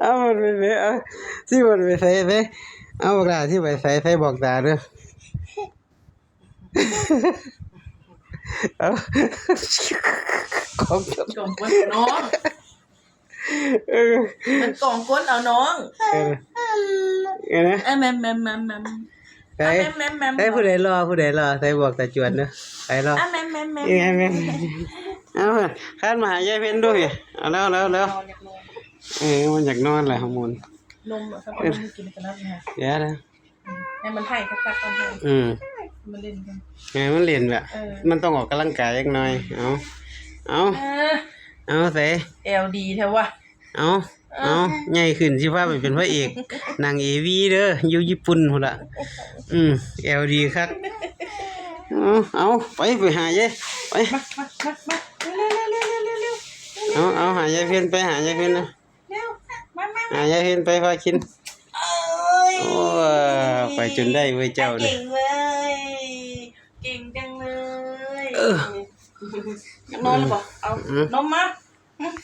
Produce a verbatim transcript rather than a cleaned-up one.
เอามันไปเด้อ เอาสิมันไปใส่ใส่ เอาบักหลาที่ไปใส่ใส่บอกตาเด้อ เอา ของ กล่องก้นเอาน้อง เออ มันกล่องก้นเอาน้อง เออ เออนะ เอ้ยแมมแมมแมมแมม ใส่ แมมแมมแมม ใส่ผู้ใดรอ ผู้ใดรอ ใส่บอกตาจวนเด้อ ใส่รอ อ่ะแมมแมมแมม เอ้ยแมม เอา คันมาหายายเพ็ญดูพี่ เอาแล้วแล้วแล้ว นอนอยากนอน เออ มันอยากนอนแหละข้างบน นมอะครับ เออ นมกินไปแล้วนะ เดี๋ยวนะ ให้มันไห้สักพักก่อนเถอะ อืม มันเล่นกัน ไงมันเล่นแบบ เออ มันต้องออกกำลังกายจักหน่อย เอา เอา เออ เอาใส่ แอลดีแท้วะ เอา เอา ใหญ่ขึ้นสิพาไปเป็นพระเอก หนังเอวีเด้อ อยู่ญี่ปุ่นพุ้นละ อืม แอลดีคัก เอา เอา ไป ไปหายาย ไป มา มา มา มา เร็วๆๆๆๆๆๆ เอา เอา หายายเพ็ญไป หายายเพ็ญนะ เร็ว มา มา มา หายายเพ็ญไป พาคิน เอ้ย โอ้ ไปจนได้เว้ยเจ้านี่ เก่งเว้ย เก่งจังเลย เออ อยากนอนหรือเปล่า เอา อืม นมมา อืม